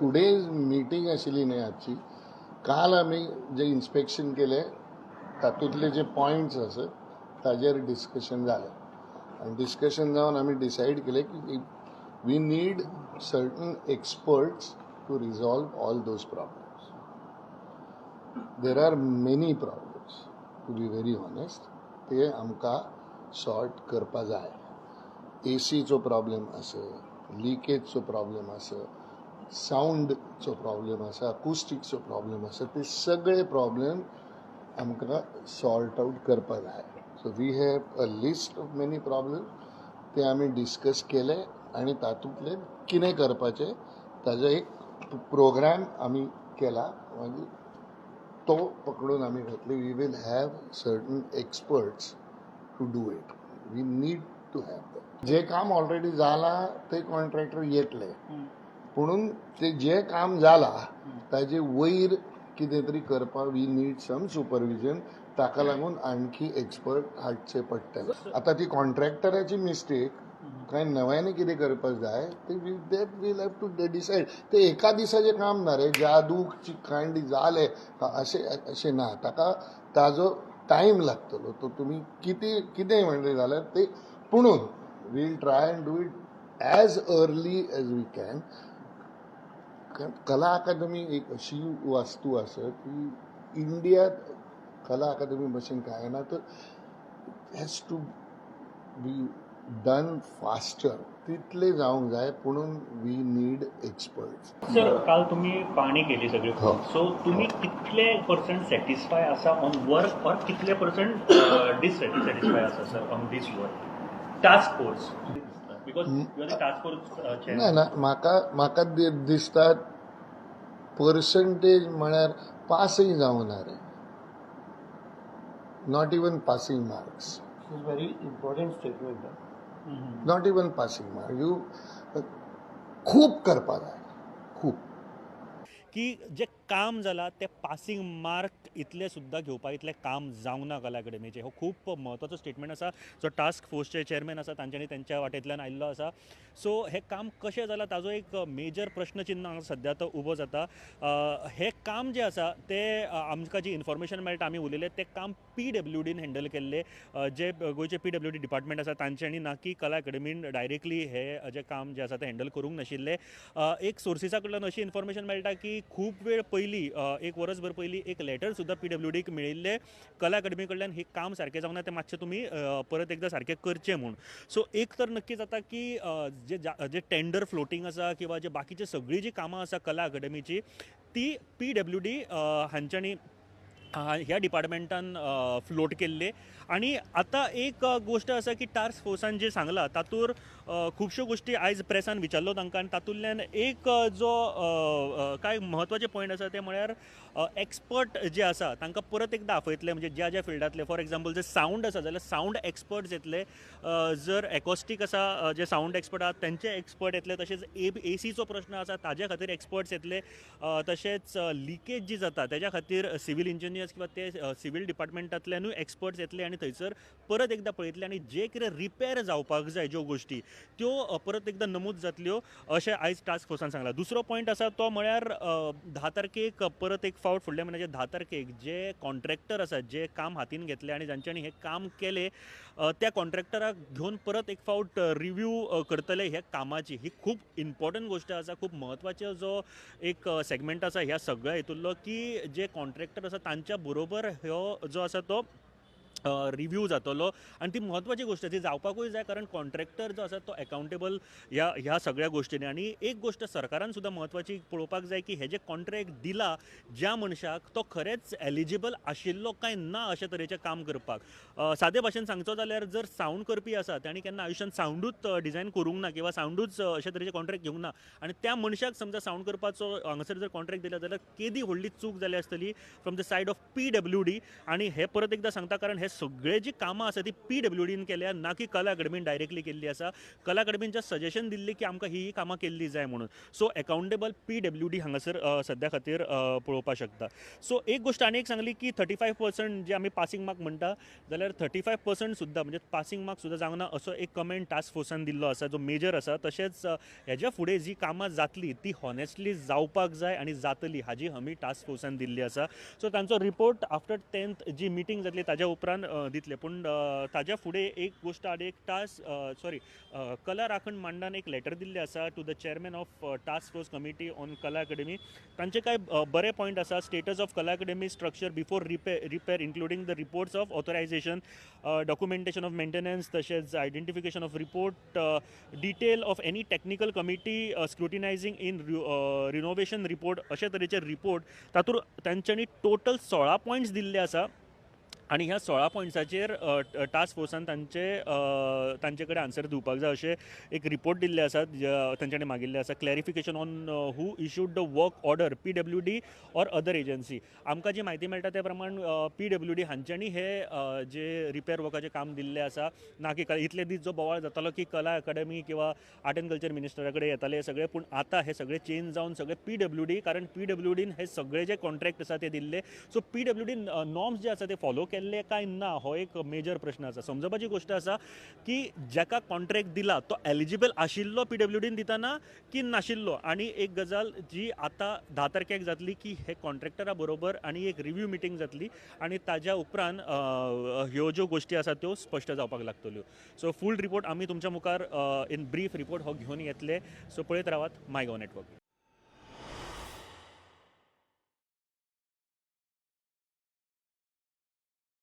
Today's meeting आशिल्ली न्हय आजची, काल आमी जे इन्स्पेक्शन केले तातूंतले जे पॉयंट्स आसत ताजेर डिस्कशन जालें आनी डिस्कशन जावन आमी डिसायड केलें की we need certain experts to resolve all those problems. There are many problems, to be very honest, ते आमकां सॉर्ट करपा जाय. एसीचो प्रॉब्लेम आसा, लिकेजचो प्रॉब्लेम आसा, सावंडचो प्रॉब्लेम आसा, अकुस्टिकचो प्रॉब्लेम आसा, ते सगळे प्रॉब्लेम आमकां सॉर्ट आउट करपा जाय. So we have a list of many problem, ते आमी डिस्कस केले आनी तातूंतले कितें करपाचें ताजो एक प्रोग्राम आमी केला. मागीर तो पकडून आमी घातले. We will have certain experts to do it. We need to have that. जे काम ऑलरेडी जालां ते कॉन्ट्रॅक्टर येतले, पुणून ते जे काम जालां ताजे वयर कितें तरी करपाक we need some supervision. ताका लागून आणखी एक्सपर्ट हाडचे पडटले. आतां ती कॉन्ट्रॅक्टराची मिस्टेक काय नव्याने कितें करपाक जाय ते that we'll have to decide. ते एका दिसाचें काम ना रे, जादूची कांडी जाले अशें अशें ना. ताका ताजो टायम लागतलो. तो तुमी कितें कितें म्हणलें जाल्यार ते, पुणून we'll try and do it as early as we can. कला अकादमी एक अशी वास्तू आसा की इंडियात कला अकादमी भशेन कांय ना, तर has to be done faster, तितले जावंक जाय. पुणून we need experts. Sir, काल तुम्ही पाहणी केली सगळी. हो. सो तुम्ही कितले पर्संट सॅटिस्फाय आसा ऑन वर्क और कितले पर्संट डिसॅटिस्फाय आसा, sir, on this work, task force, because you are the task force? ना ना, म्हाका दिसता पर्संटेज म्हळ्यार पासय जावंक ना रे, not even passing marks. This is very important statement, huh? Not even passing mark. You खूब करपा जाय, खूब. की जे काम जाला ते पासिंग मार्क इतले सुद्दां घेवपा इतलें काम जावंक ना कला अकादमीचें. हो खूब म्हत्वाचो स्टेटमेंट आसा जो टास्क फोर्सचे चेअरमॅन आसा तांच्यांनी तेंच्या वाटेंतल्यान आयिल्लो आसा. सो हें काम कशें जालां ताजो एक मेजर प्रश्नचिन्ह हांगा सद्या तो उबो जाता. हें काम जें आसा तें आमकां जी इन्फॉर्मेशन मेळटा, आमी उलयले, तें काम पीडब्ल्यूडीन हँडल केल्लें, जे गोंयचे पीडब्ल्यूडी डिपार्टमेंट आसा तांच्यांनी, ना की कला अकादमीन डायरेक्टली हे जे काम जें आसा तें हँडल करूंक नाशिल्लें. एक सोर्सिसा कडल्यान अशी इन्फॉर्मेशन मेळटा की खूब वेळ पयलीं, एक वर्सभर पयलीं एक लेटर सुद्दां पीडब्ल्यूडीक मेळिल्लें कला अकादमी कडल्यान, हें काम सारकें जावंक ना, तें मातशें तुमी परत एकदां सारकें करचें म्हूण. सो एक तर नक्की जाता की जे टेंडर फ्लोटींग आसा किंवा जे बाकीचे सगळीं जी कामां आसा कला अकादमीची, ती पीडब्ल्यूडी हांच्यांनी, ह्या डिपार्टमेंटान फ्लोट केल्ले. आनी आतां एक गोश्ट आसा की टास्क फोर्सान जें सांगलां तातूंत खुबश्यो गोश्टी आयज प्रेसान विचारलो तांकां आनी तातूंतल्यान एक जो कांय म्हत्वाचे पॉयंट आसा ते म्हळ्यार एक्सपर्ट जे आसा तांकां परत एकदां आपयतले, म्हणजे ज्या ज्या फिल्डांतले, फॉर एग्जाम्पल जर सावंड आसा जाल्यार सावंड एक्सपर्ट्स येतले, जर एकॉस्टीक आसा, जे सावंड एक्सपर्ट आहात तेंचे एक्सपर्ट येतले, तशेंच एसीचो प्रश्न आसा ताज्या खातीर एक्सपर्ट्स येतले, तशेंच लिकेज जी जाता तेज्या खातीर सिवील इंजिनियर्स किंवा ते सिवील डिपार्टमेंटांतल्यानूय एक्सपर्ट्स येतले आनी थंयसर परत एकदां पळयतले आनी जे कितें रिपेर जावपाक जाय ज्यो गोश्टी त्यो परत एकदां नमूद जातल्यो अशें आयज टास्क फोर्सान सांगलां. दुसरो पॉयंट आसा तो म्हळ्यार 10 तारखेक परत एक फावट, फुडल्या म्हयन्याच्या 10 तारखेक जे कॉन्ट्रॅक्टर आसा, जे काम हातीन घेतले आनी जांच्यांनी हें काम केलें, त्या कॉन्ट्रॅक्टराक घेवन परत एक फावट रिव्यू करतले ह्या कामाची. ही खूब इम्पॉर्टंट गोश्ट आसा, खूब म्हत्वाचो जो एक सेगमेंट आसा ह्या सगळ्या हितूंतलो की जे कॉन्ट्रॅक्टर आसा तांच्या बरोबर ह्यो जो आसा तो रिव्यू जातलो आनी ती म्हत्वाची गोश्ट ती जावपाकूय जाय, कारण कॉन्ट्रॅक्टर जो आसा तो एकाउंटेबल ह्या ह्या सगळ्या गोश्टींनी. आनी एक गोश्ट सरकारान सुद्दां म्हत्वाची पळोवपाक जाय की हे जे कॉन्ट्रॅक्ट दिला ज्या मनशाक, तो खरेंच एलिजिबल आशिल्लो काय ना अशे तरेचें काम करपाक. सादे भाशेन सांगचो जाल्यार जर सावंड करपी आसा, ताणी केन्ना आयुश्यान सावंडूच डिजायन करूंक ना किंवा सावंडूच अशे तरेचे कॉन्ट्रॅक्ट घेवंक ना आनी त्या मनशाक समजा सावंड करपाचो हांगासर जर कॉन्ट्रॅक्ट दिला जाल्यार केदी व्हडली चूक जाली आसतली from the side of PWD. आनी हे परत एकदां सांगता, कारण हे सगळे जी कामां आसा ती पीडब्ल्यूडीन केल्या, ना की कला अकादमीन डायरेक्टली केल्ली आसा. कला अकादमीन जस्ट सजेशन दिल्ली की आमकां ही ही कामां केल्ली जाय म्हणून. सो एकाउंटेबल पीडब्ल्यूडी हांगासर सद्या खातीर पळोवपाक शकता. सो एक गोश्ट आनी एक सांगली की 35% जे आमी पासिंग मार्क म्हणटा जाल्यार 35% सुद्दां, म्हणजे पासिंग मार्क सुद्दां जावंक ना असो एक कमेंट टास्क फोर्सान दिल्लो आसा, जो मेजर आसा. तशेंच हेज्या फुडें जी कामां जातली ती हॉनेस्टली जावपाक जाय आनी जातली हाजी हमी टास्क फोर्सान दिल्ली आसा. सो तांचो रिपोर्ट आफ्टर 10th जी मिटींग जातली ताज्या उपरांत दितले. पूण ताज्या फुडें एक गोश्ट आनी एक टास्क सॉरी कला राखण मंडळान एक लेटर दिल्लें आसा to the chairman of task force committee on Kala Academy. तांचे कांय बरे पॉयंट आसा. Status of Kala Academy structure before repair, including the reports of authorization, documentation of maintenance, तशेंच identification of report, detail of any technical committee scrutinizing in renovation report, अशे तरेचे report. तातूंत तांच्यांनी total 16 points दिल्ले आसा आनी ह्या 16 पॉयंट्साचेर टास्क फोर्सान तांचे कडेन आन्सर दिवपाक जाय अशें एक रिपोर्ट दिल्ले आसात, तांच्यांनी मागिल्ले आसा. Clarification on who issued the work order, PWD or other agency. आमकां जी म्हायती मेळटा ते प्रमाण पीडब्ल्यूडी हांच्यांनी हे जे रिपेर वर्काचें काम दिल्लें आसा, ना की इतले दीस जो बोवाळ जातालो की कला अकादमी किंवा आर्ट एंड कल्चर मिनिस्टरा कडेन येताले हे सगळे, पूण आतां हे सगळे चेंज जावन सगळे पीडब्ल्यूडी, कारण पीडब्ल्यूडीन हे सगळे जे कॉन्ट्रॅक्ट आसा ते दिल्ले. सो पीडब्ल्यूडीन नॉर्म्स जे आसा ते फॉलो केल्ले काय ना हो एक मेजर प्रश्न आसा. समजपाची गोश्ट आसा की जाका कॉन्ट्रॅक्ट दिला तो एलिजिबल आशिल्लो पीडब्ल्यूडीन दितना की नाशिल्लो. आनी एक गजाल जी आतां 10 तारखेक जातली की हे कॉन्ट्रॅक्टरा बरोबर आनी एक रिव्यू मिटींग जातली आनी ताज्या उपरांत ह्यो ज्यो गोश्टी आसा त्यो स्पश्ट जावपाक लागतल्यो. सो फूल रिपोर्ट आमी तुमच्या मुखार इन ब्रीफ रिपोर्ट हो घेवन येतले. सो पळयत रावात माय गॉव नेटवर्क.